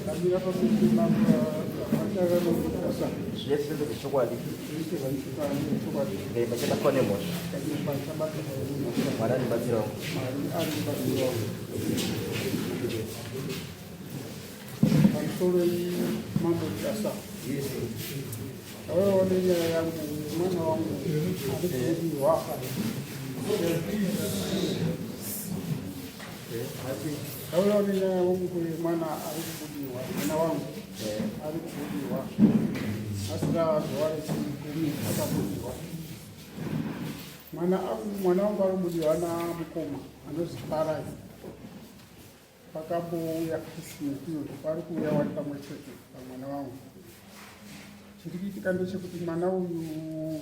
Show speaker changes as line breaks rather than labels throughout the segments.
Ndamira pamberi pemambo
Zvese ndezvechokwadi. Ndikaimba chabatwa nemhosva. Mwari andibatsirawo.
Pamusoro mambo Mutasa. Tauyawo nenyaya yangu mwana wangu ari kudiwa. Tauyawo nenyaya yangu mwana ari kubudiwa, mwana wangu ari kubudiwa. Asi zuva rechigumi akabudiwa. Mwana mwana wangu ari kubudiwa namukoma anozi Farai. Pakambouya Christmas iyo pari kuuya wari pamwe chete pamwana wangu. Chiri kuitika ndechekuti mwana uyu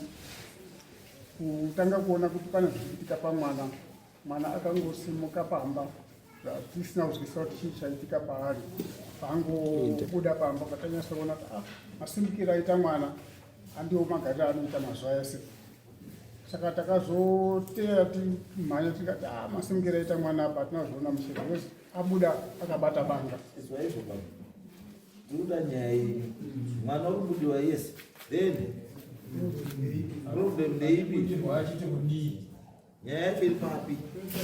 kutanga kuona kuti pane zviri kuitika pamwana, mwana akangosimuka pamba zvatisina kuzwisisa kuti chii chaitika paari. Paangobuda pamba patanyatsoona kuti ah, masimukiro aita mwana andiwo magariro anoita mazuva ese. Saka takazoteera timhanya tikati ah, masimukiro aita mwana apa hatina kuzviona mushe because abuda akabata banga.
Izwa izvo baba. Tinoda nyaya iyi. Mwana uri kudiwa yes. Then problem ndeipi? Nyaya yacho iri papi?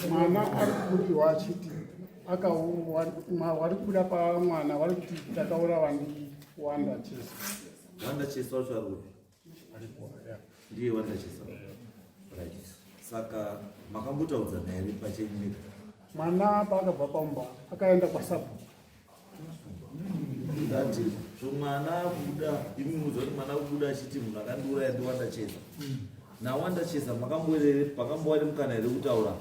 Mwana ari kubudiwa achiti wari kubuda pamwana wari kuti takaurawa ndi Wanda Chesa.
Wanda Chesa wacho ari kupi? Ndiye Wanda Chesa. Right. Saka makambotaudzana here pachenyu mega?
Mwana paakabva pamba akaenda kwasabhuku.
Ndati so mwana akubuda imi muudza kuti mwana akubuda achiti munhu akandiuraya ndiWanda Chesa. NaWanda Chesa makamboerere pakambowa nemukana here kutaura?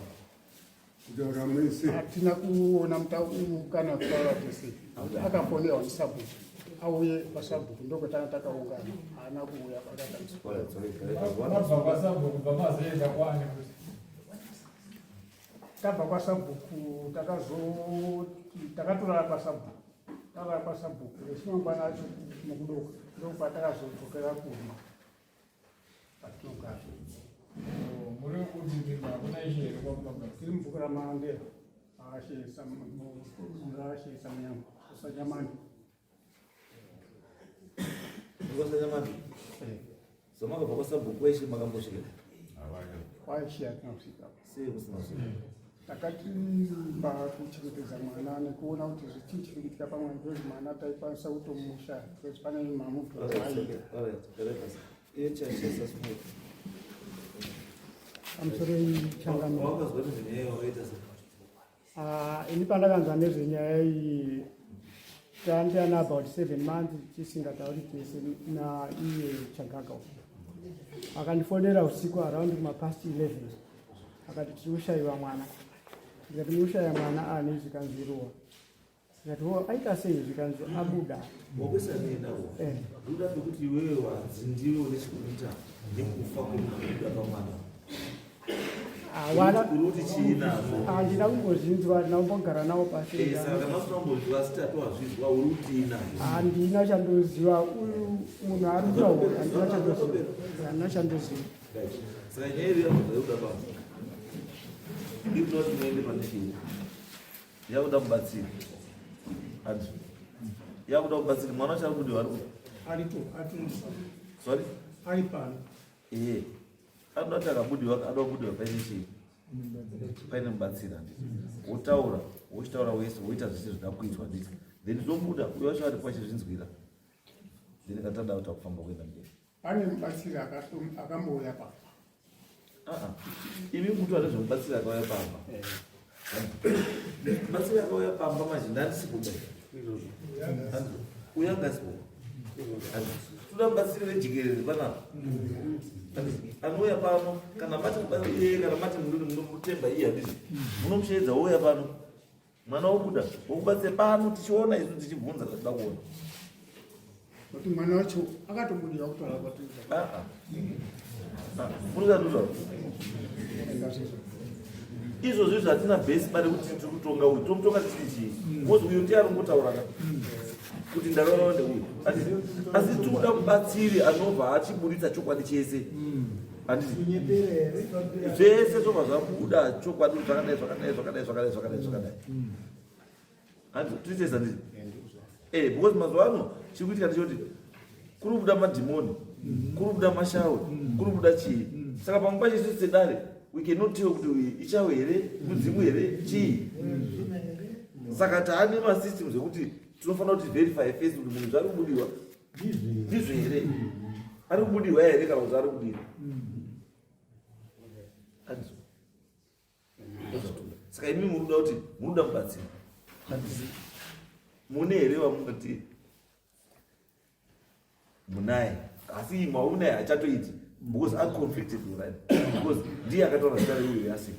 Kutaura mese. Hatina kuona mukana wekutaura tese. Akafonerwa ndisabhuku auye pasabhuku ndokutanga takaungana haana kuuya
pakatariswa.
Mabva kwasabhuku bva mazoenda kwani kuti
Tabva kwasabhuku takazoti takatorara kwasabhuku tarara kwasabhuku rechimangwana acho mukudoka ndopatakazodzokera kumba patinogara.
Muri kuti nzvimbo hakuna ishe here kwamunogara?
Tiri mubhuku raMandera Ashe Samanyama Usanyamani.
Usanyamani. So makabva kwasabhuku kweshe makambosvika?
Kwaishe hatina kusvika.
Sei kusina kusvika?
Takati pakuchengetedza mwana nekuona kuti zvichii chiri kuitika pamwana because mwana taikwanisa kutomusha because pane mamubviro aiita.
Pamusoro changamire.
Wakazwa nezvenyaya wakaita sei?
Ah, ini pandakanzwa nezvenyaya iyi tandiana about 7 months tisingatauri tese naiye Chagaga uyu. Akandifonera usiku around mapast 11 akati tiri kushayiwa mwana. Ndikati mukushaya mwana ani? Zvikanzi Ruwa. Ndikati wo aita sei? Zvikanzi abuda.
Wakusanenda wo. Ndoda pekuti iwewe wanzi ndiwe une chekuita nekufa kwekubuda pamwana.
Hawana
Uri kuti chii nazvo?
Handina kumbozvinzwa, handina kumbogara navo pasi.
Saka kana usina kumbozviwa asi tatoazvizwa uri kuti nazvo.
Handina chandoziva, uyu munhu ari kutaura handina chandoziva, handina chandoziva.
Saka nyaya iri yakubva yekuda baba. Iri kuda kuti muende pane chii? Yakuda mubatsiri. Adi. Yakuda mubatsiri mwana wacho ari kudiwa ari kupi?
Arito, ati
Sorry?
Ari pano.
Anoda kuti akabudiwa anoda kubudiwa paine chii? Paine mubatsiri handiti. Wotaura, wochitaura wese, woita zvese zvinoda kuitwa handiti. Then zvobuda, uyo wacho aripo achizvinzwira. Then katada kuti akufamba kuenda mberi.
Pane mubatsiri akambouya papa.
Ah, ah. Imi mutu ane zvemubatsiri akauya pamba. Mubatsiri akauya pamba manje ndandisi kuba. Uyo anga asipo. Toda mubatsiri wejekerere panapa. Anouya pano kana mati mubatsiri kana mati munomutemba iye handiti. Munomusheedza ouya pano. Mwana wobuda wokubatsira pano tichiona isu tichibvunza zvatida kuona.
Kuti mwana wacho akatobudira kutaura kwatiri.
Ah ah. Ah, muri kuzwa? Izvozvo izvo hatina bhesi bare kuti tiri kutonga uyu tomutonga tichiti chii because uyu ndiye ari kungotaura ka kuti ndakaurawa ndeuyu asi tiri kuda mubatsiri anobva achiburitsa chokwadi chese handiti zvese zvobva zvabuda chokwadi kuti zvakadai zvakadai zvakadai zvakadai zvakadai zvakadai handiti tiri tese handiti. Eh, because mazuva ano chiri kuitika ndechekuti kuri kubuda madhimoni, kuri kubuda mashawe, kuri kubuda chii. Saka pamwe pacho isusu sedare we cannot tell kuti uyu ichawe here, mudzimu here, chii. Saka taane masystems ekuti tinofanira kuti verify first kuti munhu zvaari kubudiwa ndizvo here, ari kubudiwa here kana kuti ari kudiwa. Andizvo. Saka imi munoda kuti munoda mubatsiri, mune here vamungati munaye? Asi imwe aunaye hachatoiti because ari conflicted already, because ndiye akataura zita reuyo yasiko.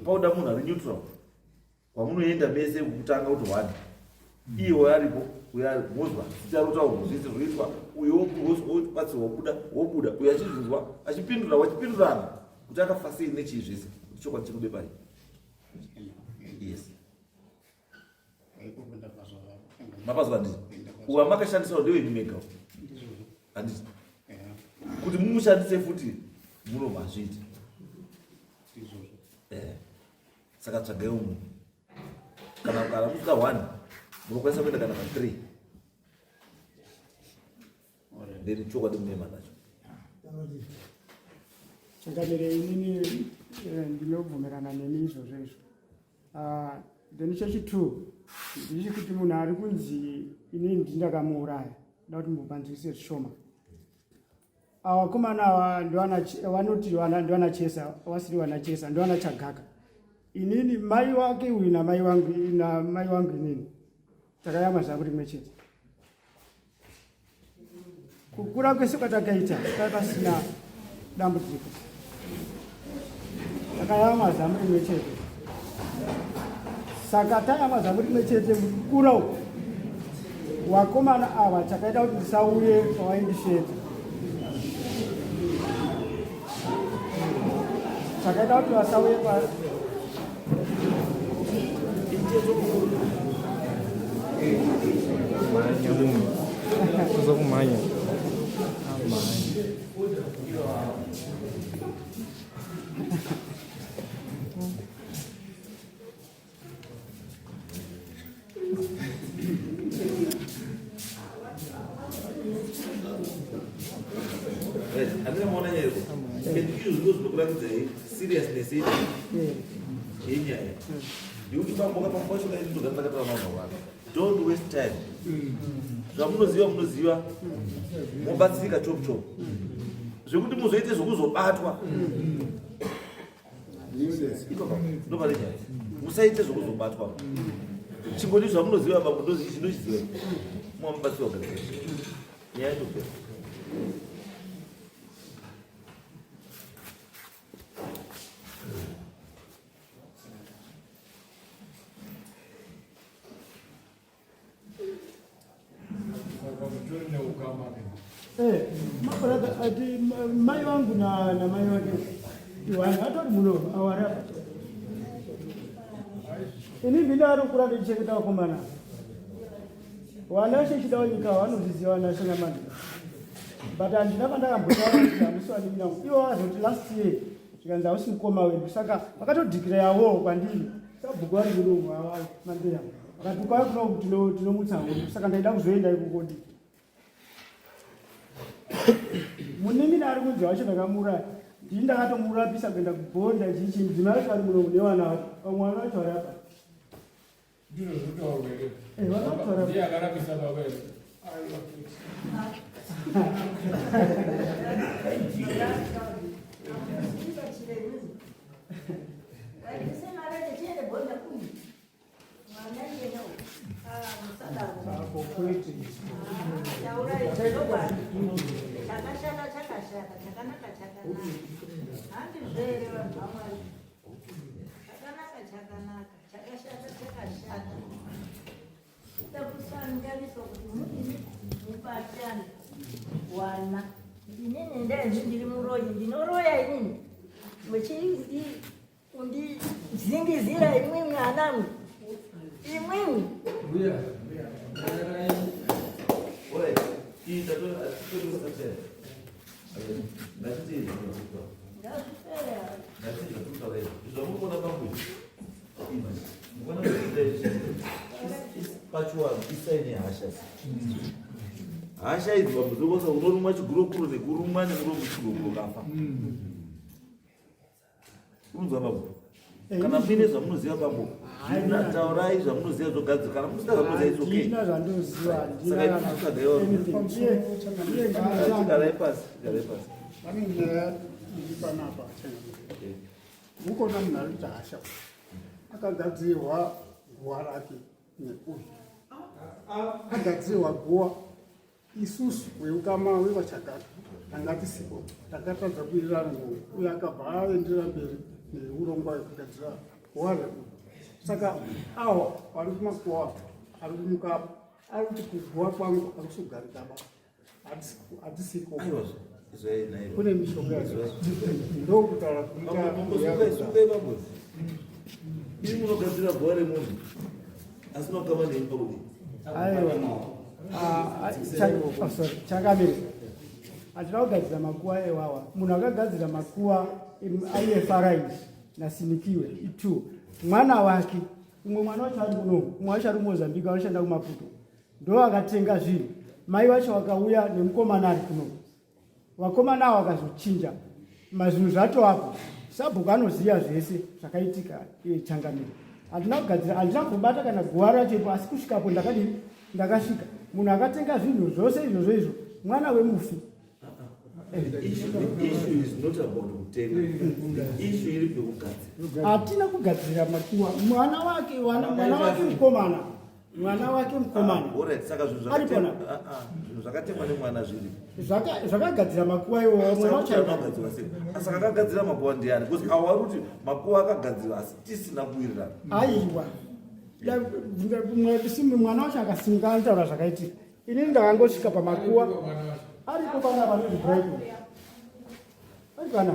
Pauda munhu ari neutral kwamunoenda mese kutanga kuti one iye aripo, uyo mozwa zita rotaurwa, zvese zvoitwa, uyo wobatsirwa wobuda, wobuda uyo achizvinzwa, achipindura, wachipindurana kuti akafa sei nechii, zvese kuti chokwadi chikude pai. Yes, mapazwa handiti? Uwa makashandisawo ndewenyu mega handiti? Kuti mumushandise futi munomazviita. Saka tsvagai umwe, kana musina one munokwanisa kuenda kana pa three, then chokwadi munema nacho.
Changamire, inini ndinobvumirana nemi izvozvo izvo. Ah, then chechi2 ndichikuti munhu ari kunzi inini ndindakamuuraya, nda kuti mbubanzwise zvishoma. Vakomana ava vanoti ndiwana Chesa, vasiri wana Chesa, ndiwana Chagaka. Inini mai wake uyu namai wangu, namai wangu inini takayamwa zamu rimwe chete. Kukura kwese kwatakaita kai pasina dambudziko, takayamwa zamu rimwe chete. Saka tayamwa zamu rimwe chete mukukura uku, wakomana ava chakaita kuti ndisauye pawaindisvedza, chakaita kuti vasauye pa
Mhanya munhu. Kuza kumhanya. Amhanya.
Handina maona nyaya iko, and izvo zvino zvinokuratidzai seriousness yenyaya yekuti pamboka pamwe pacho kaindogara ndakataura navanhu vakawanda, don't waste time. Zvamunoziva munoziva, mobatsirika chop chop, zvekuti muzoite zvokuzobatwa. Ndopane nyaya, musaite zvokuzobatwa. Chingoni zvamunoziva bambo ndochiziva, mwamubatsirwa gadzira nyaya yatopera.
Saka mutori neukama ne.
Mabrother, ati mai vangu namai vake iwani atori muno awari apa. Ini ndinaro kura ndichichengeta vakomana. Vana chechida nyika vanozviziva vana shenamani, but handina pandakambotaura kuti hamusi vanin'ina vangu. Ivo vazoti last year zvikanzi hausi mukoma wedu, saka vakatodhikira yavowo kwandiri. Sabhuku vari muno mambeya vakati ukauya kuno tinomutsa hondo, saka ndaida kuzoenda ikoko. Ndi munin'ina ari kunzi wacho ndakamuuraya, ndini ndakatomurapisa kuenda kubhonda chichi. Mudzimai wacho ari muno nevana vacho, vamwe vana vacho vari apa.
Ndizvo zvinotaurwa here?
Eh, vakataura.
Ndiye akarapisa baba here? Aiwa.
Chakashata chakashata, chakanaka chakanaka. Handizvo here, vanhu vaMwari? Chakanaka chakanaka, chakashata chakashata. Kuda kusanganiswa kuti mudini, mubatane wana. Inini ndezvi ndiri muroyi, ndinoroya inini, muchii kundidzingizira imwimwi anamwe imwimwi.
Mbuya, mbuya, mbuya.
Alright, iyi tatoa. Ngatiti
Ngazvipere.
Ngatiti zvatutaura izvi zvamunoona pamwe, mukaona pachiwanhu isai nehasha. Hasha hasha idzi pamuzokosa unorumwa chigurokuro nekurumwa nemuromo chigurokuro kafa. Unzwa bambo? Kana muine zvamunoziva bambo, taurai zvamunoziva zvogadzira. Kana musina zvamunoziva, it's okay.
Handina zvandoziva.
Saka
handina.
itsvagaiwo.
Anything.
Garai pasi, garai pasi.
Pane nyaya iri panapa, changamire. Mukona munhu ari kuita hasha akagadzirwa guva rake neuyu agadzirwa guva. Isusu weukama wevachagaka tanga tisipo, takatadza kuwirirana nouyu uyo akabva aendera mberi neurongwa hwekugadzira guva reuyu. Saka awa vari kumakuwa ari kumuka ari kuti kuguva kwangu akusi kugarika ba, hatisiko.
Aiwa, izwai naiwa.
Kune mishonga, ndokutaura kuita.
Mambo, sungai, sungai bambo. Iri munogadzira guva remunhu asina kukama nemi pakudii?
Aiwa. Ah, ah, oh, sorry, changamire, hatina kugadzira makuva ewawa. Munhu akagadzira makuva aiFRIs naSinikiwe i2 mwana wake. Umwe mwana wacho ari kuno, umwe wacho ari kuMozambique, anoshanda kuMaputo, ndo akatenga zvinhu. Mai vacho vakauya nemukomana ari kuno. Vakomana ava vakazochinja mazvinhu zvatoapo. Sabhuku anoziva zvese zvakaitika. Changamire, handina kugadzira, handina kubata kana guva racho ipo, asi kusvikapo ndakadini? Ndakasvika. Munhu akatenga zvinhu zvose izvozvo izvo mwana wemufi.
The issue is not about kutenga. The issue iri pekugadzira.
Hatina kugadzira makuva. Mwana wake, mwana wake mukomana, mwana wake mukomana.
Ah, alright, saka zvinhu
Ari
zvakatengwa
pona.
ah, ah, zvinhu zvakatengwa nemwana zviri
Zvakagadzira makuva iwowo mwana wacho.
Akagadzirwa sei? Saka akagadzira makuva ndiani? Because awa vari kuti makuva akagadzirwa asi tisina kuwirirana.
Aiwa, mwana wacho akasimuka anotaura zvakaitika. Inini ndakangosvika pamakuva. Aripo pana panonzi Brighton, ari pana.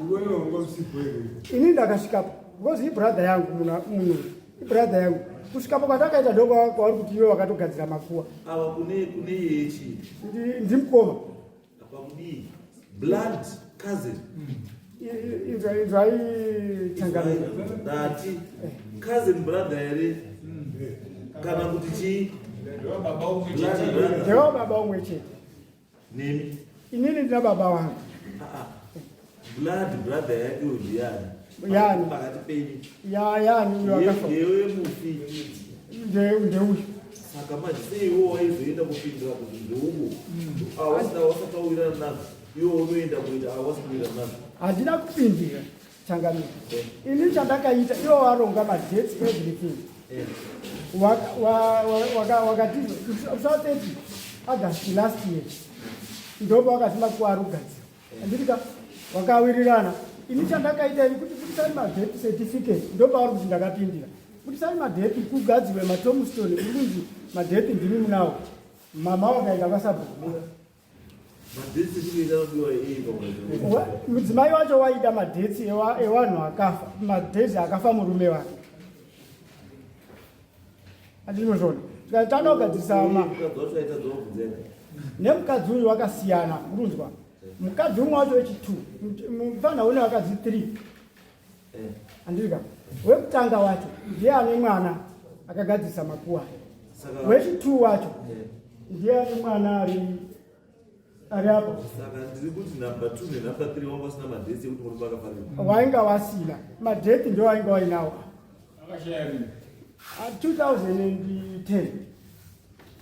Iwewe wanga usipo here?
Inini ndakasvikapo because ibrother yangu. Munhu ibrother yangu. Kusvikapo kwatakaita ndo kwauri kuti iwe wakatogadzira makuva.
Ava kune yechi
Ndimukoma.
Apa kudii? Blood cousin?
Inzwai, changamire.
Ndati cousin brother here kana kuti chii?
Baba umwe
Blood
chete.
brother.
Ndewa baba umwe chete.
Nemi?
Inini ndina baba wangu.
Ah, ah. Blood brother yake uyu ndiani?
Yani.
Pakati penyu.
Ya, yani uyo akafa.
Yewe mufi.
Ndeuyu.
Saka manje sei iwo waizoenda kupindira kuti ndeuko awasina wasataurirana nazvo, iwo unoenda kuita awasi kuwirirana nazvo?
Handina kupindira, changamire. Ini chandakaita, iwo waronga madates, everything. Wakati 30 August last year ndopa wakati makuva ari kugadzira, anditika wakawirirana. Ini chandakaita ini kuti budisai madeath certificate. Ndopauri kuti ndakapindira. Budisai madeath kugadzirwe matombstone. Uri kunzi madeath ndimi munawo. Mama wakaenda kwasabhuku.
Madeath certificate anodiwa ei pamwe?
Mudzimai wacho waida madates evanhu akafa, madates akafa murume wake. Andinozvona tikati tanda kugadzirisa ma
Mukadzi wacho aita dzokubvunzeka.
Nemukadzi uyu wakasiyana, urunzwa mukadzi umwe wacho wechi2, mufana une vakadzi 3. Andika wekutanga wacho ndiye ane mwana akagadzirisa makuwa.
Saka
Wechi2 wacho ndiye ane mwana ari apo.
Saka ndiri kuti number 2 nenumber 3 wanga usina madates ekuti murume akafarira?
Wainga wasina madeath, ndo wainga wainawo.
Akashaya rini?
Ah, 2010.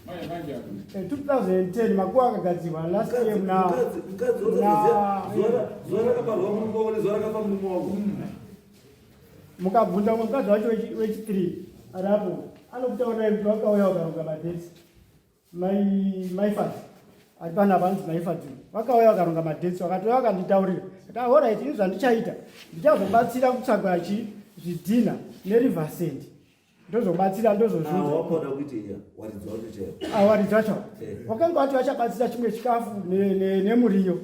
Manje manje apo.
2010 makuva akagadzirwa last year muna
Mukadzi wotoziva zuva rakabarwa murume wako nezuva rakafa murume wako.
Mukabvunza umwe mukadzi wacho wechi3 ari apo, anokutaurirai kuti vakauya vakaronga madates. Maifadzi ari panapa, anzi Maifadzi, vakauya vakaronga madates, vakatouya vakanditaurira kuti, "Alright, ini zvandichaita ndichazobatsira kutsvaga chi zvidhina neriver sand, ndozobatsira, ndozozviudza."
Wakoda kuita iya waridzi wacho chaivo?
Awaridzi wacho wakanga wati vachabatsira chimwe chikafu nemuriyo.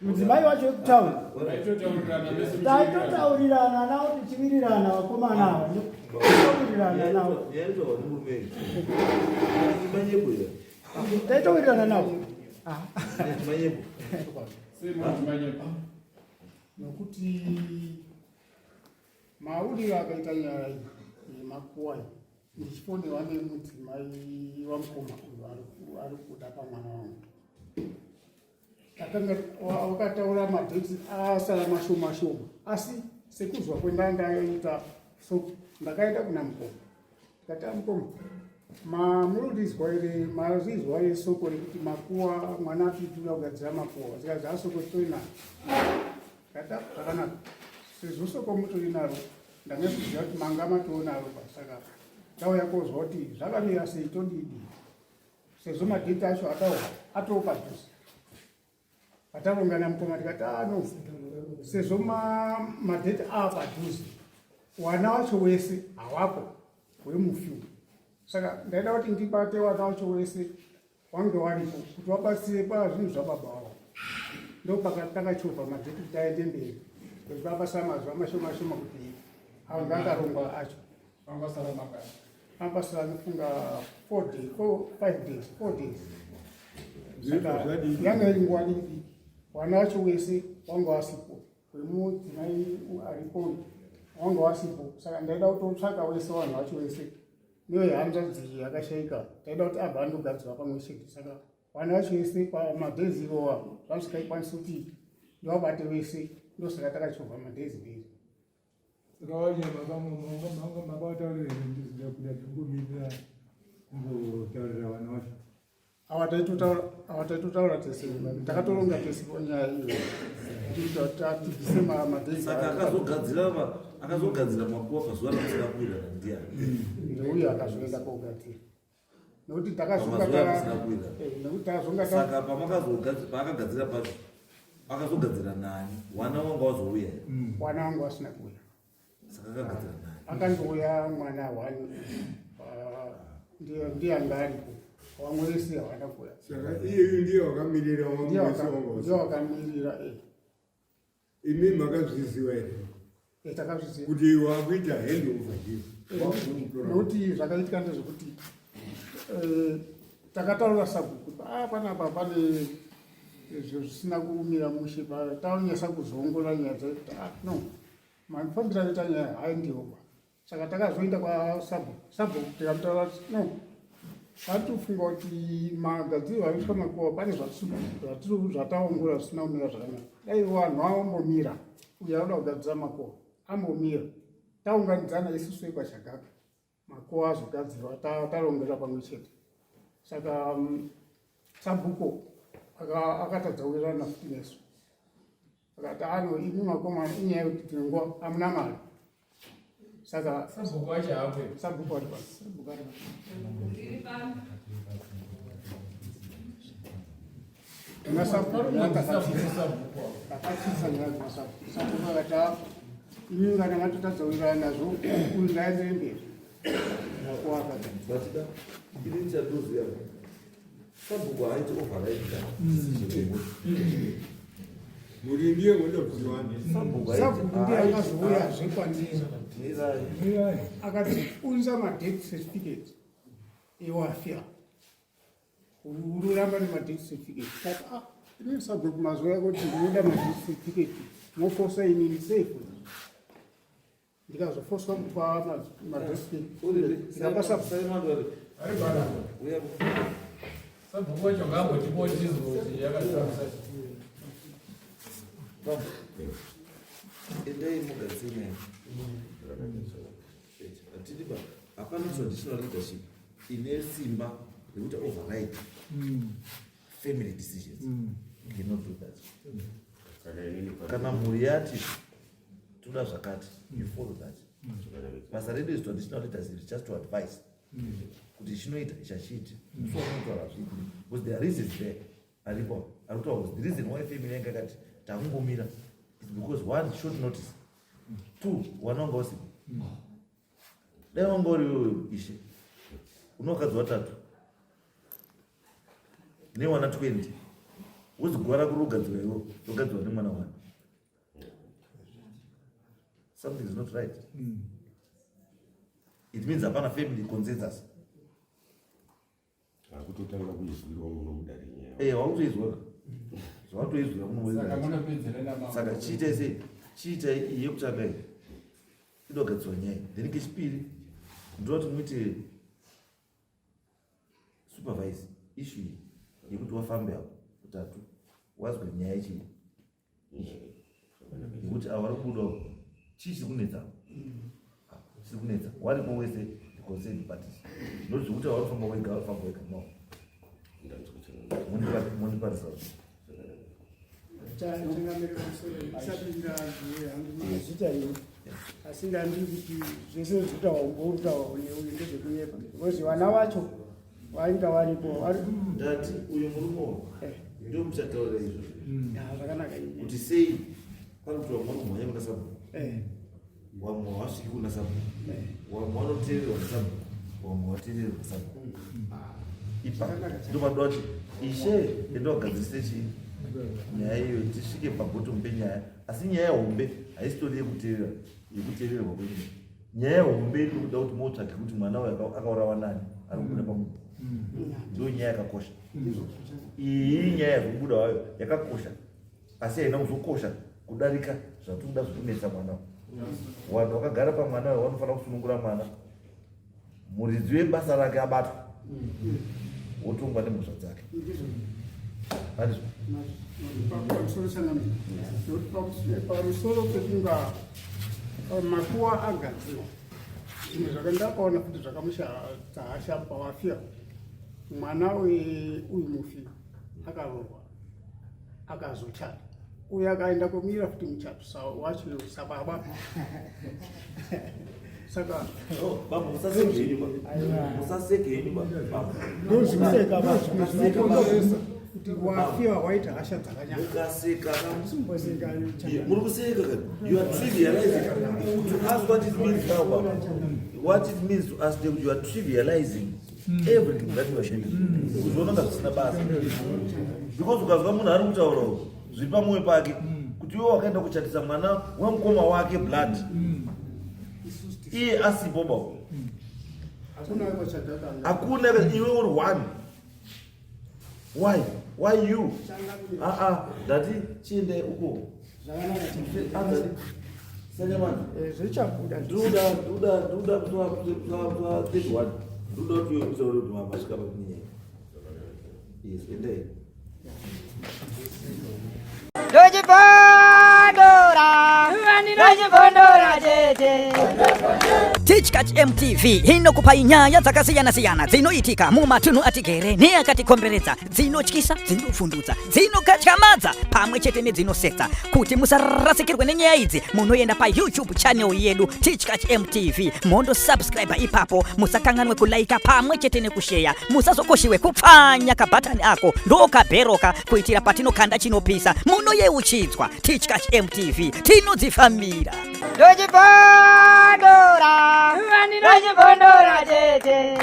Mudzimai wacho wekutaura.
Vaitotaurirana vese.
Taitotaurirana navo tichiwirirana, vakomana ava towirirana navo.
Yaitawa nemurume manyepo iya.
Taitowirirana navo. Ah.
Manyepo.
Sei munoti manyepo?
Nokuti mauriro akaita nyaya iyi yemakuwa iyi. Ndichifonewa nemudzimai wamukoma uyu ari kuda pamwana wangu. Akanga wakataura madheti asara mashoma shoma, asi sekuzwa kwendandaita so ndakaenda kuna mukoma ndikati amukoma mamururizwa here marizwa here soko rekuti makuwa mwana atituya kugadzira makuwa zvikanzi asoko titori naro. Ndikati zvakanaka sezvo soko mutori naro ndanga kuziva kuti manga mationaro pa saka ndauya kozwa kuti zvakamira sei todidi sezvo madheti acho ataurwa atoo padhuze. Patarongana mukoma tikati ano sezvo madheti aa padhuze wana wacho wese hawapo wemufi, saka ndaida kuti ndibate wana wacho wese wange waripo kuti wabatsire pazvinhu zvababa wavo. Ndopakatakachovha madheti kuti aende mberi kuti vabasa mazuva mashoma shoma kuti anga akarongwa acho.
Pangasara mangani?
Apasara nofunga 4 days, 4, 5 days, 4 days. Saka yanga iri nguva diki, wana wacho wese wanga wasipo, wemudzimai aripo wanga wasipo. Saka ndaida kutotsvaka wese vanhu vacho wese newehanzvadzi yakashaika, ndaida kuti abva andogadzirwa pamwe chete. Saka vana vacho vese pamadhezi ivowa zvamusikaikwanisi kuti ndivabate vese, ndosaka takachovha madhezi mberi.
Saka waje makavataurira here ndizida kuda kungomirira kungotaurira vana vacho?
Awa taitotaura tese, takatoronga tese nyaya iyo tibvise madhezi.
Saka akazogadzira makuwa pazuva ramusina kuwirirana ndiani?
Ndeuyo akazoenda kogadzira nekuti takazonga
Pamazuva amusina kuwirirana.
Nekuti takazonga
Saka paakagadzira pacho akazogadzira nani? Wana wanga wazouya here?
Wana wangu wasina kuuya.
Saka akagadzira nani?
Akangouya mwana one, ndiye anga aripo, vamwe vese havana kuuya.
Saka iyeyu ndiye wakamirira
Ndiye
wamwe wese wanga
ndiye
usina.
wakamirira.
Imi makazviziva here
Takazviziva.
Kuti wakuita hand over here? Wakutora.
Nokuti zvakaitika ndezvekuti takataura sabhuku kuti panapa pane zvinhu zvisina kumira mushe, taonyesa kuzoongorora nyaya dzacho kuti no, mafambiro anoita nyaya haindiwoba. Saka takazoenda kwasabhuku, sabhuku tikamutaura kuti no, tatofunga kuti magadziriro aitwa makuwa pane zvataongorora zvisina kumira zvakanaka. Dai vanhu vambomira, uyo anoda kugadzira makuwa ambomira, taunganidzana isusu ekwaChagaka, makuwa azogadzirwa tarongera pamwe chete. Saka sabhuku akatadza kuwirirana futi nesu, akati ano imi makomana inyaya yekuti tinonguva hamuna mari. Saka
Sabhuku wacho haapo.
Sabhuku ari pano. Kuna sabhuku
Sabhuku, sabhuku wavo.
Takachisa nyaya dzemasabhuku. Sabhuku akati imi kana matotadza kuwirirana nazvo, uyu ngaendere mberi makuwa akadai.
Batida ini chandoziva, sabhuku haaiti override decision yemunhu.
Muri ndiye munoda kuziwana.
Sabhuku haaiti-
Sabhuku ndiye akazouyazve kwandiri.
Mirai.
Mirai.
Akati unza madeath certificate ewafia, ururamba nemadeath certificate. Kati ini sabhuku mazuva ekuti ndinoda madeath certificate mofosa inini sei futi? Ndikazofoswa kupa madeath certificate ndikapa sabhuku.
Simon wari.
Ari pano.
Uya.
Sabhuku wacho ngaambotipo tizwe kuti yakafambisa.
Baba. Endai mugadzire nyaya. Hatidi ba. Hapana traditional leadership ine simba rekuti override family decisions. You cannot do that.
Saka inini
Kana mhuri yati toda zvakati, you follow that. Basa redu as traditional leaders is just to advise kuti chinoita ichachiiti. So unotaura zvipi? Because there are reasons there. Aripo. Ari kutaura kuti the reason why family yanga yakati takungomira is because one, short notice. Two, wana wanga usipo. Dai wanga uri iwewe ishe, une vakadzi vatatu newana 20, woziguva rako rogadzirwa iwo rogadzirwa nemwana wani, something is not right. It means hapana family consensus.
Akutotanga kuizwirwa muno mudare nyaya.
Wakutoizwa zvawatoizwira muno
Saka
mudare.
munopedzera namambo.
Saka chiitai sei? Chiitai iyi yekutanga iyi inogadzirwa nyaya, then kechipiri ndinoti muite supervise issue iyi yekuti wafambe apo kutatu wazwe nyaya ichii yekuti ava vari kubudawo chii chiri kunetsa chiri kunetsa waripo wese the concerned parties not zvekuti ava varikufamba wega varikufamba wega no mondipa results
Changamire pamusoro ndisati ndazive hangu mazita ini asi ndandiri kuti zvese zvekutaura ngorutaura neuyu ndezvekunyepa because vana vacho vainga varipo vari
Ndati uyu murume uyu ndio muchataurira izvozvo
Ya, zvakanaka ini.
kuti sei pari kuti vamwe vanomhanya kuna sabhuku, vamwe havasviki kuna sabhuku, vamwe vanoteererwa nasabhuku, vamwe havateererwi nasabhuku. Ipa ndopanoda kuti ishe enda wagadzirise chii nyaya iyoyo tisvike pabottom penyaya. Asi nyaya hombe haisitori yekuteerera yekuteererwa kwenyaya. Nyaya hombe inoda kuti motsvage kuti mwana uyu akaurawa nani ari kubuda pamunhu, ndiyo nyaya yakakosha iyi. Nyaya yekubuda wayo yakakosha, asi haina kuzokosha kudarika zvatinoda zvekunetsa mwana uyu. Vanhu vakagara pamwana uyu vanofanira kusunungura mwana, muridzi webasa rake abatwa, wotongwa nemhosva dzake. Handizvo?
Pamusoro changamire, nekuti pamusoro pekunga makuwa agadzirwa, zvimwe zvakandakaona futi zvakamushatsa hasha pawafia mwana uyu mufi akaroorwa akazochata, uyo akaenda kumira futi muchato wacho sababa, saka
Oh, baba, musaseke henyu ba, musaseke henyu ba baba.
Ndozvikuseka ba.
Zvinokonzeresa kuti wafiwa waita hasha dzakanyanya.
Mukaseka ka
Simboseka.
Yeah, muri kuseka ka. You are trivializing to us what it means now, baba. What it means to us now, you are trivializing everything that you are doing, kuzviona nga zvisina basa, because ukazwa munhu ari kutaura uku zviri pamwoyo pake kuti iwe wakaenda kuchatisa mwana wemukoma wake blood iye asipo ba.
Hakuna kwachadhaka.
Hakuna, iwe uri one. Why you? Ah ah, ndati chiende uko.
Zvakanaka.
Sanyamani.
Zvichabuda.
Ndoda kutoa 31, ndoda kuti utaure kuti masvika pakunyaya. Yes, endai.
Ndochibondora, ndochibondora tete.
Tichkach MTV inokupai nyaya dzakasiyana-siyana dzinoitika mumatunhu atigere neakatikomberedza, dzinotyisa, dzinofundutsa, dzinokatyamadza pamwe chete nedzinosetsa. Kuti musarasikirwe nenyaya idzi, munoenda paYouTube channel yedu Tichkach MTV, mondosubscribe ipapo. Musakanganwe kulaika pamwe chete nekusheya. Musazokoshiwe kupfanya kabhatani ako ndokabheroka kuitira patinokanda chinopisa munoyeuchidzwa. Tichkach MTV, tinodzifambira.
Ndochibondora, ndochibondora tete.